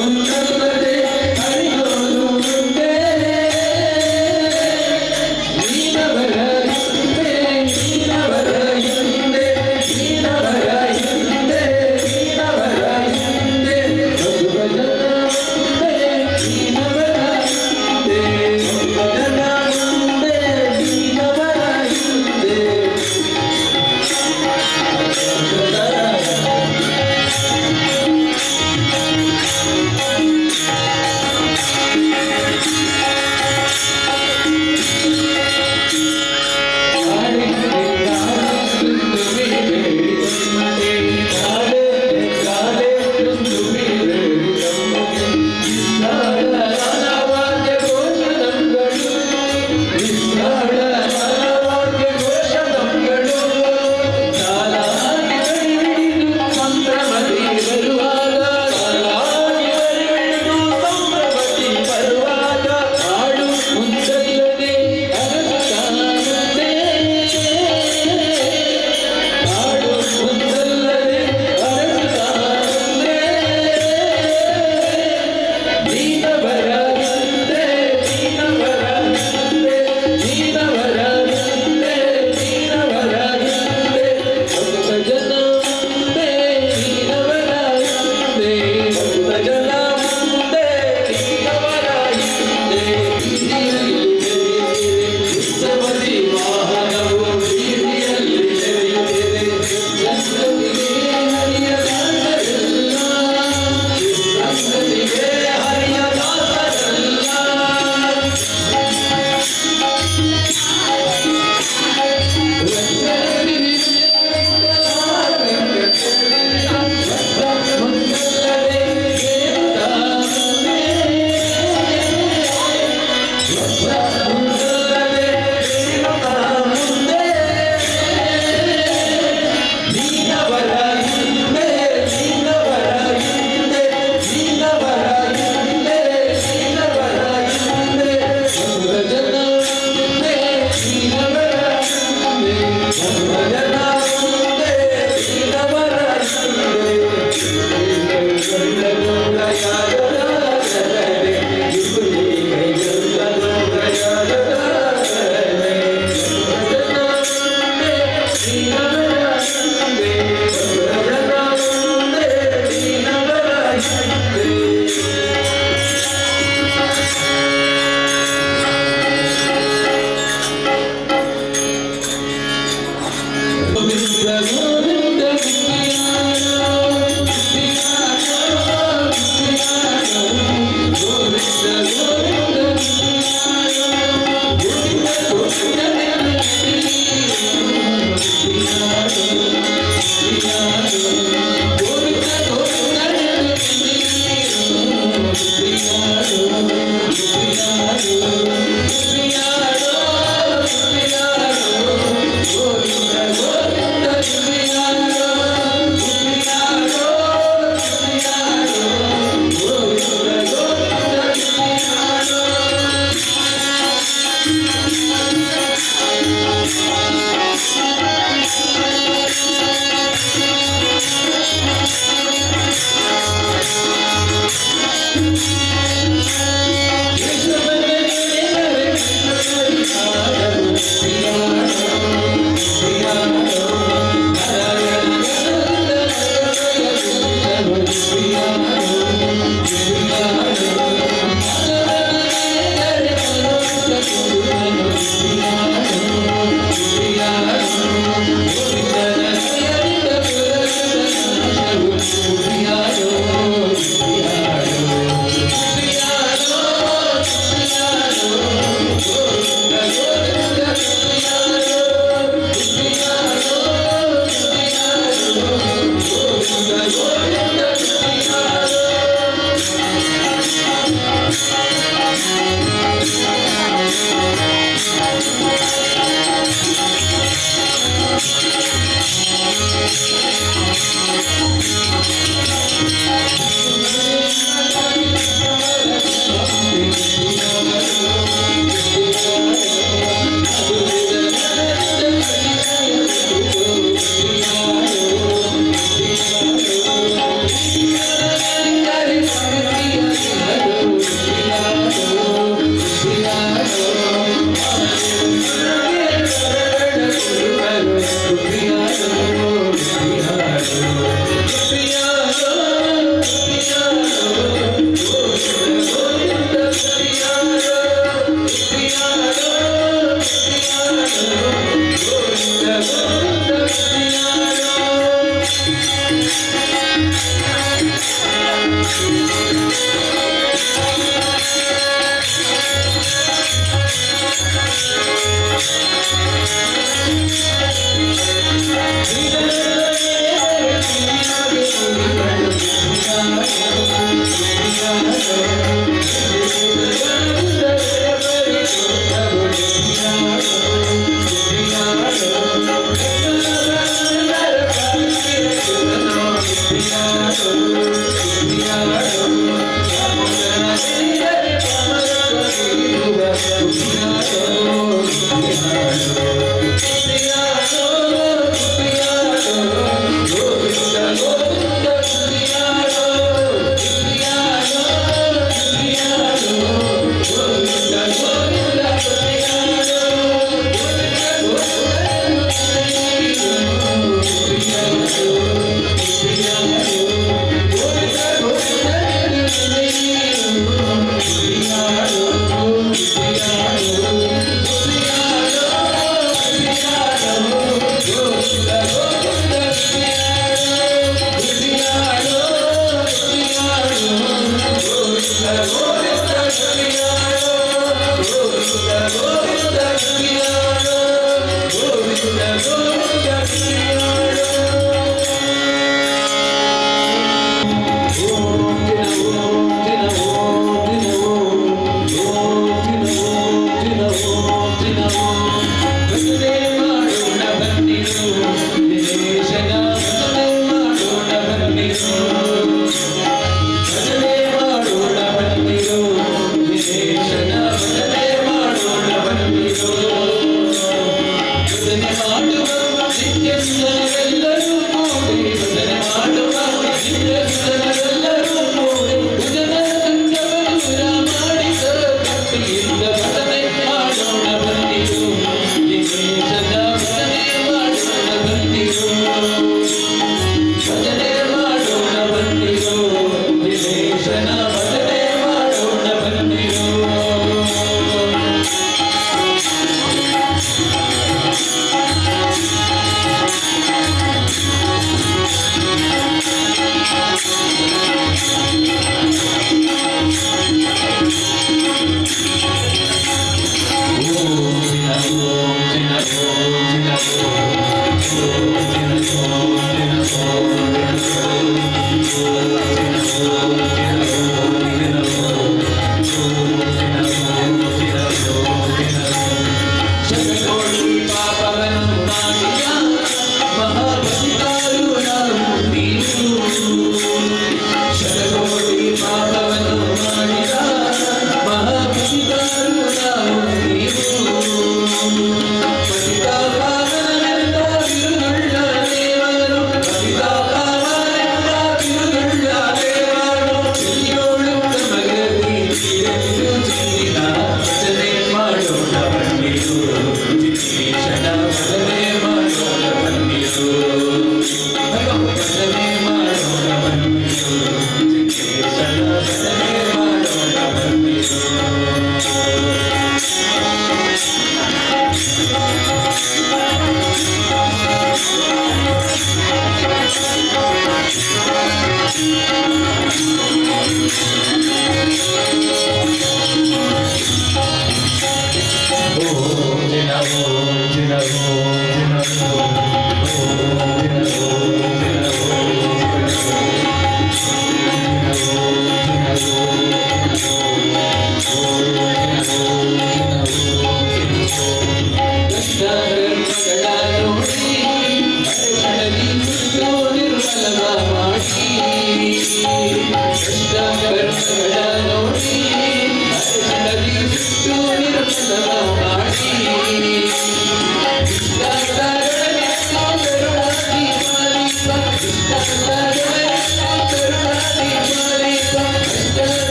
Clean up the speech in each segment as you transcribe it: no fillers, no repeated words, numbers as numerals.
ಒಂದಲ್ಲದೆ.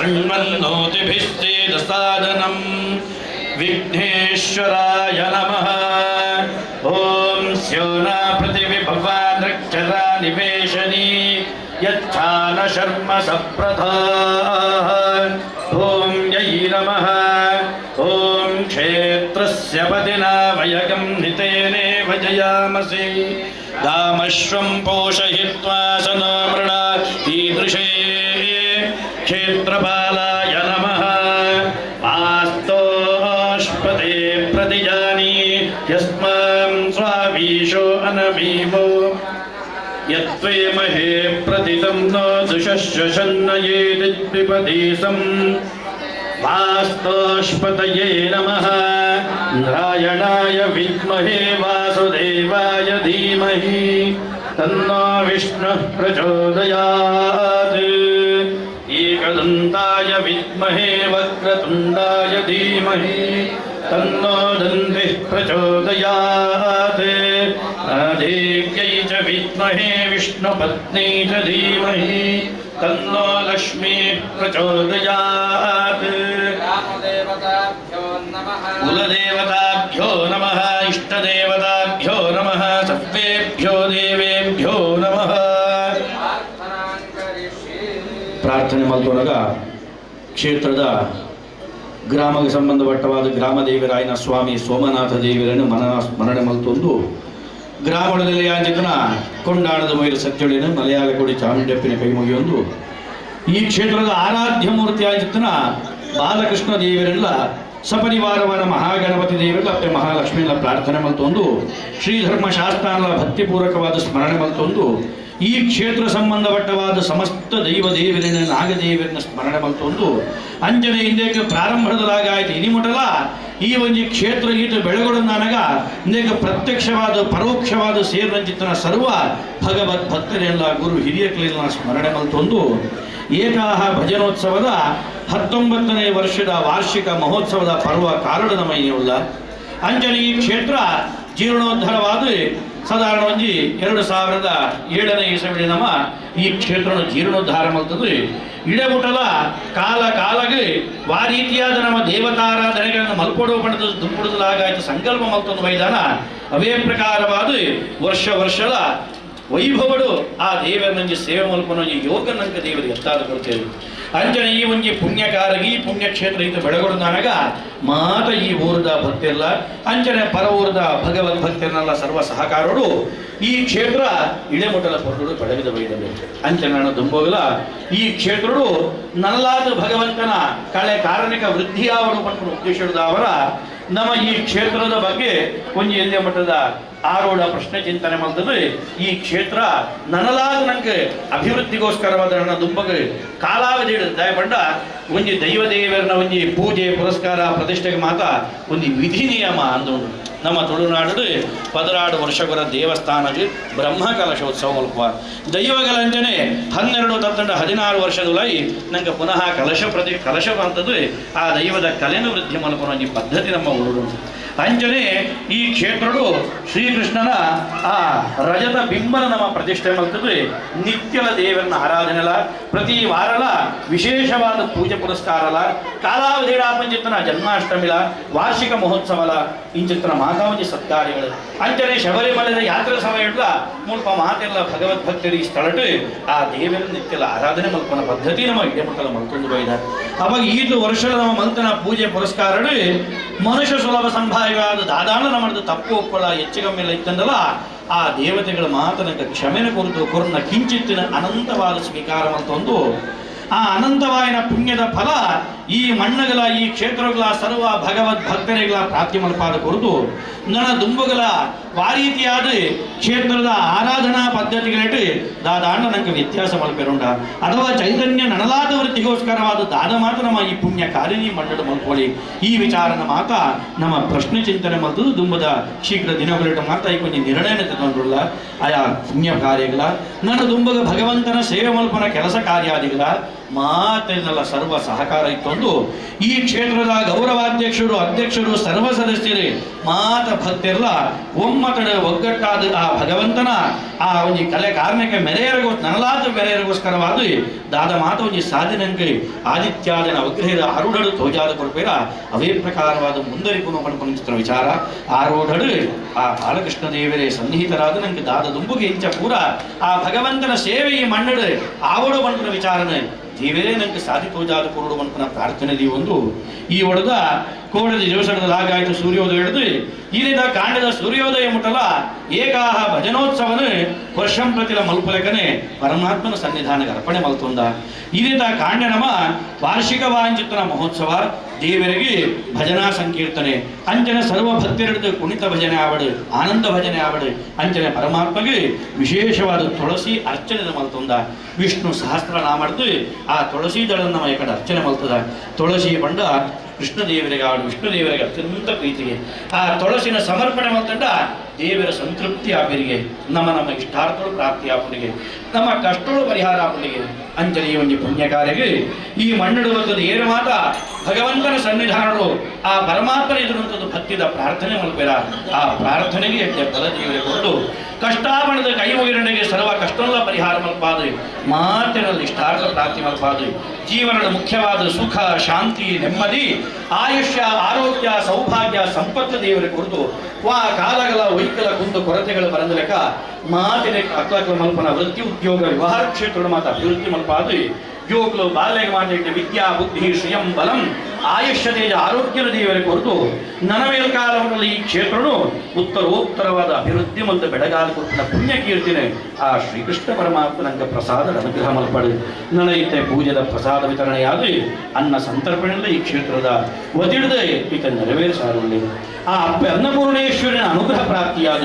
ಶೃಣ್ವನ್ನೋತಿಭಿಶ್ಚೇದಸಾದನಂ ವಿಘ್ನೇಶ್ವರಾಯ ನಮಃ. ಓಂ ಸ್ಯೋನಾ ಪೃಥಿವಿ ಭವಾನ್ ರಕ್ಷರಾ ನಿವೇಶನಿ ಯಚ್ಛಾನ ಶರ್ಮ ಸಪ್ರಧಾಃ. ಓಂ ಯೈ ನಮಃ. ಓಂ ಕ್ಷೇತ್ರಸ್ಯ ಪತಿನಾ ವಯಗಂ ಹಿತೇನೇವ ಜಯಾಮಸಿ ದಾಮಶ್ವಂ ಪೋಷಯಿತ್ವಾ ಸನೋ ಮೃಣಾ ಈದೃಶೇ ಕ್ಷೇತ್ರಪಾಲಾಯ ನಮಃ. ವಾಸ್ತೋಷ್ಪತೆ ಪ್ರತಿಜಾನಿ ಯಸ್ಮಾಂ ಸ್ವಾವೀಶೋ ಅನಮೀವೋ ಯತ್ವೇಮಹೇ ಪ್ರತಿತಂ ನೋ ದುಷಶನ್ನಯೇದಿದ್ವಿಪದೀಸಂ. ವಾಸ್ತೋಷ್ಪತಯೇ ನಮಃ. ನಾರಾಯಣಾಯ ವಿದ್ಮಹೇ ವಾಸುದೇವಾಯ ಧೀಮಹಿ ತನ್ನೋ ವಿಷ್ಣುಃ ಪ್ರಚೋದಯಾತ್. ಏಕದಂತಾಯ ವಿದ್ಮಹೇ ವಕ್ರತುಂಡಾಯ ಧೀಮಹಿ ತನ್ನೋ ದಂತಿಃ ಪ್ರಚೋದಯಾತ್. ದೇವ್ಯೈ ಚ ವಿದ್ಮಹೇ ವಿಷ್ಣುಪತ್ನಿ ಚ ಧೀಮಹಿ ತನ್ನೋ ಲಕ್ಷ್ಮೀ ಪ್ರಚೋದಯಾತ್. ಕುಲದೇವತಾಭ್ಯೋ ನಮಃ. ಇಷ್ಟದೇವತಾಭ್ಯೋ ನಮಃ. ಸರ್ವೇಭ್ಯೋ ದೇವೇಭ್ಯೋ ನಮಃ. ಪ್ರಾರ್ಥನೆ ಮಲ್ತೊಳಗ ಕ್ಷೇತ್ರದ ಗ್ರಾಮಕ್ಕೆ ಸಂಬಂಧಪಟ್ಟವಾದ ಗ್ರಾಮದೇವರಾಯನ ಸ್ವಾಮಿ ಸೋಮನಾಥ ದೇವರನ್ನು ಮನನ ಸ್ಮರಣೆ ಮಲ್ತೊಂದು ಗ್ರಾಮದಲ್ಲಿ ಯಾಂಜಕನ ಕೊಂಡಾಣದ ಮೈಲ ಸತ್ಯಳಿನ ಮಲಯಾಳಕೋಡಿ ಚಾಮುಂಡಪ್ಪಿನ ಕೈ ಮುಗಿಯೊಂದು ಈ ಕ್ಷೇತ್ರದ ಆರಾಧ್ಯ ಮೂರ್ತಿ ಆಜಿತನ ಬಾಲಕೃಷ್ಣ ದೇವರೆಲ್ಲ ಸಪರಿವಾರವನ ಮಹಾಗಣಪತಿ ದೇವರೆಲ್ಲ ಅತ್ತೆ ಮಹಾಲಕ್ಷ್ಮಿಯೆಲ್ಲ ಪ್ರಾರ್ಥನೆ ಮಲ್ತೊಂದು ಶ್ರೀಧರ್ಮಶಾಸ್ತ್ರಾಲ ಭಕ್ತಿಪೂರ್ವಕವಾದ ಸ್ಮರಣೆ ಮಲ್ತೊಂದು ಈ ಕ್ಷೇತ್ರ ಸಂಬಂಧಪಟ್ಟವಾದ ಸಮಸ್ತ ದೈವ ದೇವರಿನ ನಾಗದೇವರನ್ನ ಸ್ಮರಣೆ ಮಲ್ತೊಂದು ಅಂಜನೆ ಹಿಂದೆಗೆ ಪ್ರಾರಂಭದಲಾಗಾಯ್ತು ಇನಿಮುಟಲ ಈ ಒಂಜಿ ಕ್ಷೇತ್ರ ಈತ ಬೆಳಗೊಡನಾನಗ ಇಂದೇಕ ಪ್ರತ್ಯಕ್ಷವಾದ ಪರೋಕ್ಷವಾದ ಸೇರಿದಂಚಿತನ ಸರ್ವ ಭಗವದ್ ಭಕ್ತರೆಲ್ಲ ಗುರು ಹಿರಿಯಕಲೆಲ್ಲ ಸ್ಮರಣೆ ಮಲ್ತೊಂದು ಏಕಾಹ ಭಜನೋತ್ಸವದ 19ನೇ ವರ್ಷದ ವಾರ್ಷಿಕ ಮಹೋತ್ಸವದ ಪರ್ವ ಕಾರಣದ ಮೈಯುಳ್ಳ ಅಂಜನೆ ಈ ಕ್ಷೇತ್ರ ಜೀರ್ಣೋದ್ಧಾರವಾದ ಸಾಧಾರಣ ಒಂಜಿ 2007ನೇ ಇಸವಿಡಿ ನಮ್ಮ ಈ ಕ್ಷೇತ್ರನ ಜೀರ್ಣೋದ್ಧಾರ ಮಲ್ತದೆ. ಇಡಗುಟಲ ಕಾಲ ಕಾಲಗೆ ವಾ ರೀತಿಯಾದ ನಮ್ಮ ದೇವತಾರಾಧನೆಗಳನ್ನು ಮಲ್ಪಡೋ ಪಣದ ದುಂಪುಡುದಲಾಗಾಯ್ತು ಸಂಕಲ್ಪ ಮಲ್ತೊಂದು ಮೈದಾನ ಅವೇ ಪ್ರಕಾರವಾದ ವರ್ಷ ವರ್ಷದ ವೈಭವಡು ಆ ದೇವರನಂಜಿ ಸೇವೆ ಮಲ್ಪನೊಂಜಿ ಯೋಗನಂಕ ದೇವರಿಗೆ ಎತ್ತಾದ ಕೊಡ್ತೇವೆ. ಅಂಜನೆ ಈ ಒಂಜಿ ಪುಣ್ಯಕಾರಗಿ ಪುಣ್ಯಕ್ಷೇತ್ರ ಇದು ಬೆಳಗೊಡನಾಗ ಮಾತ ಈ ಊರದ ಭಕ್ತಿರಲ್ಲ ಅಂಜನೆ ಪರ ಊರದ ಭಗವದ್ ಭಕ್ತಿರನ್ನೆಲ್ಲ ಸರ್ವ ಸಹಕಾರರು ಈ ಕ್ಷೇತ್ರ ಇಳೆಮುಟಲ ಪೊರಡು ಬೆಳಗಿದ ಬೈದವೆ. ಅಂಚನ ದುಂಬೋಗಲ ಈ ಕ್ಷೇತ್ರಡು ನಲ್ಲಾದ ಭಗವಂತನ ಕಳೆ ಕಾರಣಿಕ ವೃದ್ಧಿಯಾವರು ಪಂಪನ ಉದ್ದೇಶದವರ ನಮ್ಮ ಈ ಕ್ಷೇತ್ರದ ಬಗ್ಗೆ ಒಂಜಿ ಎಲ್ಲೆ ಮಟ್ಟದ ಆರೋಢ ಪ್ರಶ್ನೆ ಚಿಂತನೆ ಮಾಡ್ತದೆ. ಈ ಕ್ಷೇತ್ರ ನನಲಾದ ನಂಗೆ ಅಭಿವೃದ್ಧಿಗೋಸ್ಕರವಾದ ನನ್ನ ದುಂಬಗ ಕಾಲಾವಧಿ ದಯಪಂಡ ಒಂಜಿ ದೈವ ದೇವರನ್ನ ಒಂಜಿ ಪೂಜೆ ಪುರಸ್ಕಾರ ಪ್ರತಿಷ್ಠೆಗೆ ಮಾತ ಒಂದು ವಿಧಿ ನಿಯಮ ಅಂದು ನಮ್ಮ ತುಳುನಾಡು 16 ವರ್ಷಗಳ ದೇವಸ್ಥಾನಕ್ಕೆ ಬ್ರಹ್ಮ ಕಲಶೋತ್ಸವ ಮಲ್ಪ ದೈವಗಳಂಜನೆ 12 ತತ್ತಂಡ 16 ವರ್ಷದುಲೈ ನಂಗೆ ಪುನಃ ಕಲಶ ಪ್ರತಿ ಕಲಶ ಅಂತದ್ದು ಆ ದೈವದ ಕಲೆನ ವೃದ್ಧಿ ಮಲ್ಪನ ಒಂಜಿ ಪದ್ಧತಿ ನಮ್ಮ ಊರು. ಅಂಜನೆ ಈ ಕ್ಷೇತ್ರಡು ಶ್ರೀಕೃಷ್ಣನ ಆ ರಜತ ಬಿಂಬನ ನಮ್ಮ ಪ್ರತಿಷ್ಠೆ ಮಲ್ತದೆ. ನಿತ್ಯಲ ದೇವರನ್ನ ಆರಾಧನೆಲ ಪ್ರತಿ ವಾರಲ ವಿಶೇಷವಾದ ಪೂಜೆ ಪುರಸ್ಕಾರಲ ಕಾಲಾವಧಿಡಾಪಂಚಿತನ ಜನ್ಮಾಷ್ಟಮಿಲ ವಾರ್ಷಿಕ ಮಹೋತ್ಸವಲ ಇಂಚಿತನ ಮಾತಾವತಿ ಸತ್ಕಾರ್ಯಗಳು ಅಂಜನೆ ಶಬರಿಮಲದ ಯಾತ್ರೆ ಸಮಯ ಮುಲ್ಪ ಮಾತೆಲ್ಲ ಭಗವದ್ಭಕ್ತರು ಈ ಸ್ಥಳಟು ಆ ದೇವರ ನಿತ್ಯಲ ಆರಾಧನೆ ಮಲ್ಪನ ಪದ್ಧತಿ ನಮ್ಮ ಇಡೇ ಮಕ್ಕಳ ಮಲ್ತೊಂದು ಬೈದ. ಅವಾಗ ಈದು ವರ್ಷದ ನಮ್ಮ ಮಂತನ ಪೂಜೆ ಪುರಸ್ಕಾರ ಮನುಷ್ಯ ಸುಲಭ ಸಂಭಾವ್ಯವಾದ ದಾದಾನ ನಮ್ಮದು ತಪ್ಪು ಒಪ್ಪಳ ಹೆಚ್ಚಿಗಮ್ಮೆಲ್ಲ ಇತ್ತಂದಲ್ಲ ಆ ದೇವತೆಗಳ ಮಾತನಕ ಕ್ಷಮೆನ ಕುರಿತು ಕೊರನ ಕಿಂಚಿತ್ತಿನ ಅನಂತವಾದ ಸ್ವೀಕಾರ ಅಂತೊಂದು ಆ ಅನಂತವಾಯನ ಪುಣ್ಯದ ಫಲ ಈ ಮಣ್ಣುಗಳ ಈ ಕ್ಷೇತ್ರಗಳ ಸರ್ವ ಭಗವದ್ ಭಕ್ತರಿಗಳ ಪ್ರಾಪ್ತಿ ಮಲ್ಪಾದ ಕುರಿತು ನನ್ನ ದುಂಬುಗಳ ವಾರೀತಿಯಾದ ಕ್ಷೇತ್ರದ ಆರಾಧನಾ ಪದ್ಧತಿಗಳಿಟ್ಟು ದಾದಾಂಡ ನಂಗೆ ವ್ಯತ್ಯಾಸ ಮಲ್ಪೆರುಂಡ ಅಥವಾ ಚೈತನ್ಯ ನನಲಾದ ವೃತ್ತಿಗೋಸ್ಕರವಾದ ದಾದ ಮಾತ ನಮ್ಮ ಈ ಪುಣ್ಯ ಕಾರ್ಯನಿ ಮಣ್ಣಡು ಮಲ್ಕೊಳ್ಳಿ ಈ ವಿಚಾರನ ಮಾತ ನಮ್ಮ ಪ್ರಶ್ನೆ ಚಿಂತನೆ ಮಲ್ತದ್ದು ದುಂಬದ ಶೀಘ್ರ ದಿನಗಳಿಟ್ಟು ಮಾತ ಈ ಕೊಂಚ ನಿರ್ಣಯ ತಗೊಂಡ್ರಲ್ಲ ಆಯಾ ಪುಣ್ಯ ಕಾರ್ಯಗಳ ನನ್ನ ದುಂಬಗ ಭಗವಂತನ ಸೇವೆ ಮಲ್ಪನ ಕೆಲಸ ಕಾರ್ಯಾದಿಗಳ ಮಾತೆಲ್ಲ ಸರ್ವ ಸಹಕಾರ ಇತ್ತೊಂದು ಈ ಕ್ಷೇತ್ರದ ಗೌರವಾಧ್ಯಕ್ಷರು ಅಧ್ಯಕ್ಷರು ಸರ್ವ ಸದಸ್ಯರು ಮಾತ ಭಕ್ತಿರಲ್ಲ ಒಮ್ಮತಡ ಒಗ್ಗಟ್ಟಾದ ಆ ಭಗವಂತನ ಆ ಒಂಜಿ ಕಲೆ ಕಾರ್ಮಿಕ ಮೆರೆಯರಿಗೋ ನನಲಾದ ಮೆರೆಯರಿಗೋಸ್ಕರವಾದ ದಾದ ಮಾತ ಒಂಜಿ ಸಾಧನಂಗೆ ಆದಿತ್ಯಾದನ ಅವಗ್ರಹದ ಆರೂಢಡು ತೋಜಾದ ಕೊರಪೇರ ಅವೇ ಪ್ರಕಾರವಾದ ಮುಂದರಿಪುನು ಪಣ್ಪುನ ವಿಚಾರ ಆರೂಢಡು ಆ ಬಾಲಕೃಷ್ಣ ದೇವರೇ ಸನ್ನಿಹಿತರಾದ ನಂಗೆ ದಾದ ದುಂಬುಗೆ ಇಂಚ ಪೂರ ಆ ಭಗವಂತನ ಸೇವೆ ಈ ಮಣ್ಣಡು ಆವಡು ಪಣ್ಪುನ ವಿಚಾರನೆ ದೇವರೇ ನಂಗೆ ಸಾಧಿ ತೋಜಾದ ಕೊರಡು ಪಣ್ಪುನ ಪ್ರಾರ್ಥನೆ ಒಂದು ಈ ಒಡೆದ ಕೋಡದ ದಿವಸದ ಲಾಗಾಯಿತು ಸೂರ್ಯೋದಯ ಹಿಡಿದು ಈರಿದ ಕಾಂಡದ ಸೂರ್ಯೋದಯ ಮುಟ್ಟಲ ಏಕಾಹ ಭಜನೋತ್ಸವನು ವರ್ಷಂ ಪ್ರತಿಲ ಮಲ್ಪಲಕನೆ ಪರಮಾತ್ಮನ ಸನ್ನಿಧಾನಕ್ಕೆ ಅರ್ಪಣೆ ಮಲ್ತೊಂದ ಈರಿದ ಕಾಂಡ ನಮ ವಾರ್ಷಿಕ ವಾಂಚಿತನ ಮಹೋತ್ಸವ ದೇವರಿಗೆ ಭಜನಾ ಸಂಕೀರ್ತನೆ ಅಂಚನೆ ಸರ್ವ ಭಕ್ತರಿಡಿದು ಕುಣಿತ ಭಜನೆ ಆವಡು ಆನಂದ ಭಜನೆ ಆವಡು ಅಂಚನೆ ಪರಮಾತ್ಮಗೆ ವಿಶೇಷವಾದ ತುಳಸಿ ಅರ್ಚನೆ ಮಲ್ತೊಂದ ವಿಷ್ಣು ಸಹಸ್ರನಾಮಡ್ದು ಆ ತುಳಸಿ ದಳನ್ನು ನಮ್ಮ ಕಡೆ ಅರ್ಚನೆ ಮಲ್ತದ ತುಳಸಿ ಬಂಡ ಕೃಷ್ಣದೇವರಿಗೆ ಆಡು ವಿಷ್ಣುದೇವರಿಗೆ ಅತ್ಯಂತ ಪ್ರೀತಿಗೆ ಆ ತುಳಸಿನ ಸಮರ್ಪಣೆ ಮಲ್ತಂಡ ದೇವರ ಸಂತೃಪ್ತಿ ಆಪರಿಗೆ ನಮ್ಮ ನಮ್ಮ ಇಷ್ಟಾರ್ಥಗಳು ಪ್ರಾಪ್ತಿ ಆಪುನಿಗೆ ನಮ್ಮ ಕಷ್ಟಗಳು ಪರಿಹಾರ ಆಪುನಿಗೆ ಅಂಚನೆ ಈ ಒಂದು ಪುಣ್ಯ ಕಾರ್ಯಗೆ ಈ ಮಣ್ಣಿಡುವಂಥದ್ದು ಏನು ಮಾತ ಭಗವಂತನ ಸನ್ನಿಧಾನರು ಆ ಪರಮಾತ್ಮನ ಎದುರುವಂಥದ್ದು ಭಕ್ತಿದ ಪ್ರಾರ್ಥನೆ ಮಲ್ಪೇರ ಆ ಪ್ರಾರ್ಥನೆಗೆ ಯಜ್ಞ ಫಲ ದೇವರಿಗೆ ಕೊಟ್ಟು ಕಷ್ಟಾಪಣದ ಕೈ ಮುಗಿರಣಿಗೆ ಸರ್ವ ಕಷ್ಟಲ್ಲ ಪರಿಹಾರ ಮಲ್ಪಾದು ಮಾತಿನಲ್ಲಿ ಇಷ್ಟಾರ್ಥ ಪ್ರಾಪ್ತಿ ಮಲ್ಪಾದು ಜೀವನದ ಮುಖ್ಯವಾದ ಸುಖ ಶಾಂತಿ ನೆಮ್ಮದಿ ಆಯುಷ್ಯ ಆರೋಗ್ಯ ಸೌಭಾಗ್ಯ ಸಂಪತ್ತು ದೇವರ ಕುರಿತು ವಾ ಕಾಲಗಳ ವೈಕಲ ಕುಂದು ಕೊರತೆಗಳು ಬರಂದಲೆಕ್ಕ ಮಾತಿನ ಅಕ್ಲಕ್ಲ ಮಲ್ಪನ ವೃತ್ತಿ ಉದ್ಯೋಗ ವ್ಯವಹಾರ ಕ್ಷೇತ್ರ ಮಾತ ಅಭಿವೃದ್ಧಿ ಮಲ್ಪಾದು ಜೋಕ್ಲು ಬಾಲ್ಯಗೆ ಮಾತಿಟ್ಟ ವಿದ್ಯಾ ಬುದ್ಧಿ ಶ್ರಿಯಂ ಬಲಂ ಆಯುಷ್ಯ ತೇಜ ಆರೋಗ್ಯದ ದೇವರ ಕುರಿತು ನನಮೇಲ್ಕಾಲದಲ್ಲಿ ಈ ಕ್ಷೇತ್ರನು ಉತ್ತರೋತ್ತರವಾದ ಅಭಿವೃದ್ಧಿ ಮತ್ತು ಬೆಳಗಾದ ಕುರಿತ ಪುಣ್ಯ ಕೀರ್ತಿನೇ ಆ ಶ್ರೀಕೃಷ್ಣ ಪರಮಾತ್ಮನಂಗ ಪ್ರಸಾದ ಅನುಗ್ರಹ ಮಲ್ಪಡು ನನೈತೆ ಪೂಜೆದ ಪ್ರಸಾದ ವಿತರಣೆಯಾಗಿ ಅನ್ನ ಸಂತರ್ಪಣೆಯಿಂದ ಈ ಕ್ಷೇತ್ರದ ಒದಿಡದೆ ಈತ ನೆರವೇರಿಸಾರುಳ್ಳಿ ಆ ಅಪ್ಪ ಅನ್ನಪೂರ್ಣೇಶ್ವರನ ಅನುಗ್ರಹ ಪ್ರಾಪ್ತಿಯಾದ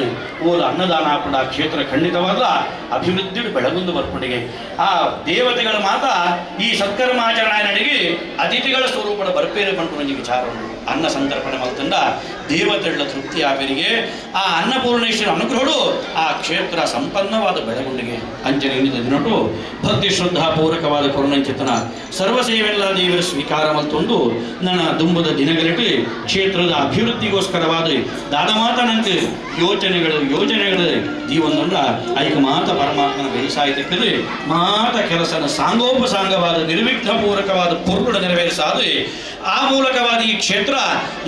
ಓದ ಅನ್ನದಾನ ಕೂಡ ಕ್ಷೇತ್ರ ಖಂಡಿತವಾದ ಅಭಿವೃದ್ಧಿ ಬೆಳಗುಂದು ಬರ್ಪಣಿಗೆ ಆ ದೇವತೆಗಳ ಮಾತ ಈ ಸತ್ಕರ್ಮಾಚರಣೆ ನಡಿಗೆ ಅತಿಥಿಗಳ ಸ್ವರೂಪದ ಬರ್ಪೇರು ಪಂಡು ವಿಚಾರವನ್ನು ಅನ್ನ ಸಂತರ್ಪಣೆ ಮಲ್ತಂಡ ದೇವತೆಗಳ ತೃಪ್ತಿ ಆಪರಿಗೆ ಆ ಅನ್ನಪೂರ್ಣೇಶ್ವರ ಅನುಗ್ರಹಗಳು ಆ ಕ್ಷೇತ್ರ ಸಂಪನ್ನವಾದ ಬೆಳಗುಂಡಿಗೆ ಅಂಜನೆ ದಿನಟು ಭಕ್ತಿ ಶ್ರದ್ಧಾ ಪೂರಕವಾದ ಕರುಣಂಚಿತನ ಸರ್ವ ಸೇವೆಲ್ಲ ದೇವರ ಸ್ವೀಕಾರ ಮಲ್ತೊಂದು ನನ್ನ ದುಂಬದ ದಿನಗಳಿಟ್ಟು ಕ್ಷೇತ್ರದ ಅಭಿವೃದ್ಧಿಗೋಸ್ಕರವಾದ ದಾದಮಾತನಂತೆ ಯೋಚನೆಗಳು ಯೋಜನೆಗಳು ಜೀವನದೊಂಡ ಐಕ ಮಾತ ಪರಮಾತ್ಮನ ಬೇಸಾಯತಕ್ಕது ಮಾತ ಕೆಲಸನ ಸಾಂಗೋಪಸಾಂಗವಾದ ನಿರ್ವಿಘ್ನ ಪೂರಕವಾದ ಪೂರ್ಣ ನೆರವೇರಿಸಾದ ಆ ಮೂಲಕವಾದ ಈ ಕ್ಷೇತ್ರ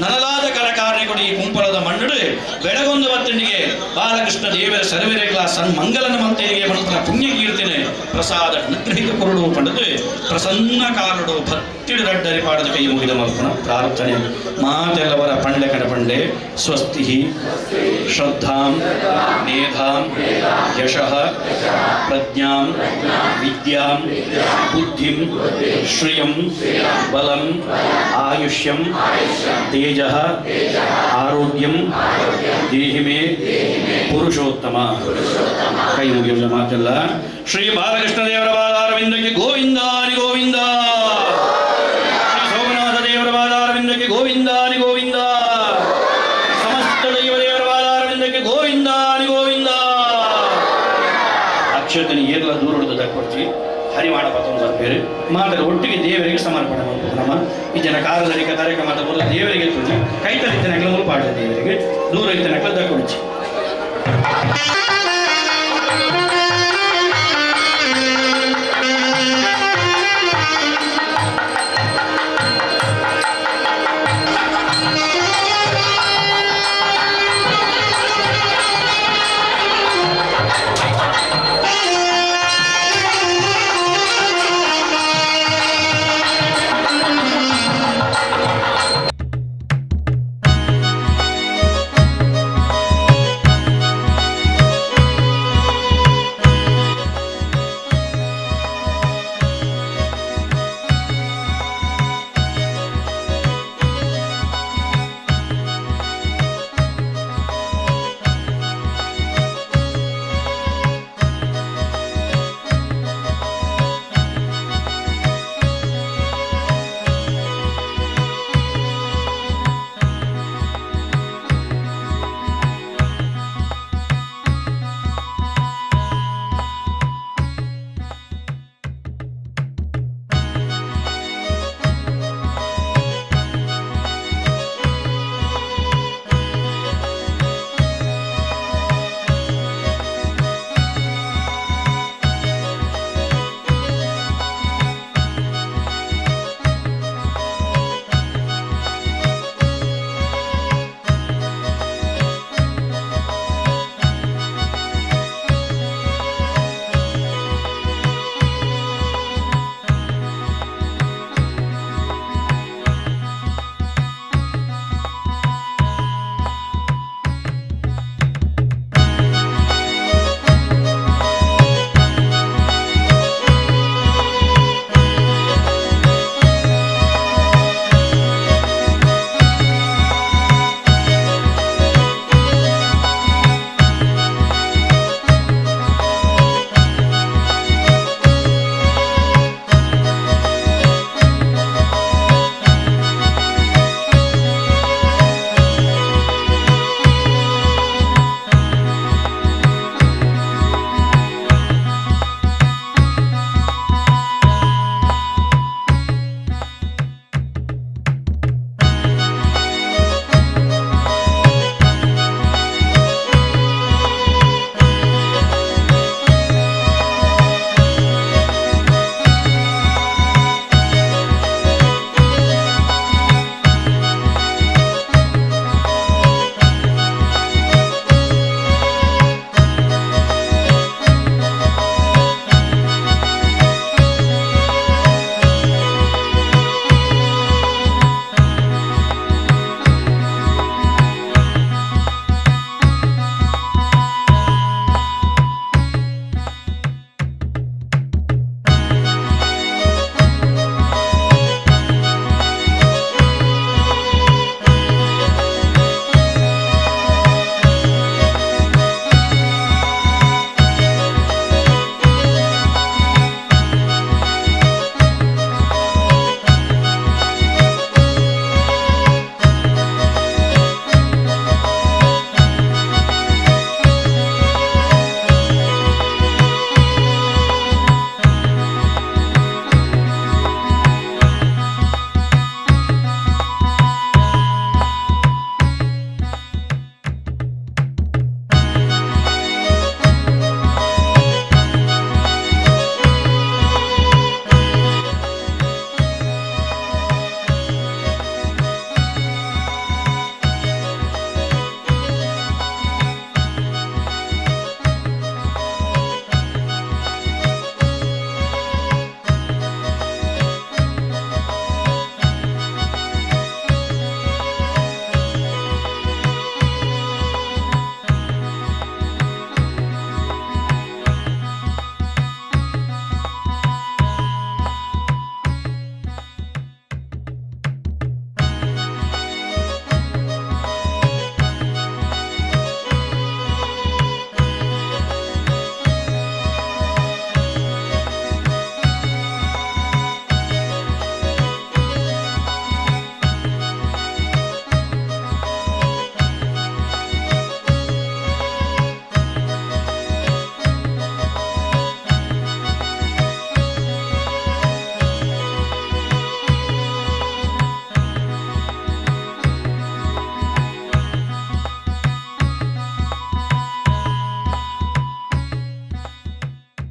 ನನಲಾದ ಕಲಕಾರ್ಯಗಳು ಈ ಕುಂಪಲದ ಮಣ್ಣಡು ಬೆಳಗೊಂದು ಬತ್ತಣಿಗೆ ಬಾಲಕೃಷ್ಣ ದೇವರ ಸರ್ವರೆಗಳ ಸನ್ಮಂಗಲನ ಮಂತೆಗೆ ಮಂತ್ರ ಪುಣ್ಯ ಕೀರ್ತನೆ ಪ್ರಸಾದ ಅನುಗ್ರಹಿತ ಕೊರಡು ಪಡೆದು ಪ್ರಸನ್ನ ಕಾರಡು ಭಕ್ತಿಡು ದಡ್ಡರಿ ಪಾಡದ ಕೈ ಮುಗಿದ ಮಲ್ಪನ ಪ್ರಾರ್ಥನೆ ಮಾತೆಲ್ಲವರ ಪಂಡೆ ಕಡ ಪಂಡೆ ಸ್ವಸ್ತಿ ಶ್ರದ್ಧಾಂ ಮೇಧಾಂ ಯಶಃ ಪ್ರಜ್ಞಾಂ ವಿದ್ಯಾಂ ಬುದ್ಧಿಂ ಶ್ರಿಯಂ ಬಲಂ ಆಯುಷ್ಯಂ ತೇಜಃ ಆರೋಗ್ಯಂ ದೇಹಿ ಮೇ ಪುರುಷೋತ್ತಮ. ಕೈ ಮುಗಿಯುವ ಮಾತೆಲ್ಲ ಶ್ರೀ ಬಾಲಕೃಷ್ಣ ದೇವರ ಪಾದಾರವಿಂದಕ್ಕೆ ಗೋವಿಂದಾನಿ ಗೋವಿಂದ, ಶ್ರೀ ಸೋಮನಾಥ ದೇವರ ಪಾದಾರವಿಂದಕ್ಕೆ ಗೋವಿಂದಾನಿ ಗೋವಿಂದ, ಸಮಸ್ತ ದೈವ ದೇವರ ಪಾದಾರವಿಂದಕ್ಕೆ ಗೋವಿಂದಾನಿ ಗೋವಿಂದ. ಅಕ್ಷತನಿ ಏರ್ಲ ದೂರ ಕೊಡ್ತಿ ಹರಿವಾಣ ಪತ್ತೊಂದು ಬೇರೆ ಮಾತ್ರ ಒಟ್ಟಿಗೆ ದೇವರಿಗೆ ಸಮರ್ಪಣೆ ಮಾಡ್ಬೋದು. ನಮ್ಮ ಈ ಜನ ಕಾರದರಿಕ ತಾರಕ ಮಾತ್ರ ಬರೋ ದೇವರಿಗೆ ತುಜಿ ಕೈ ತಲಿತನಗಳ ಪಾಡ ದೇವರಿಗೆ ದೂರ ಇತ್ತನಗಳ ದಕ್ಕೊಡ್ಚಿ.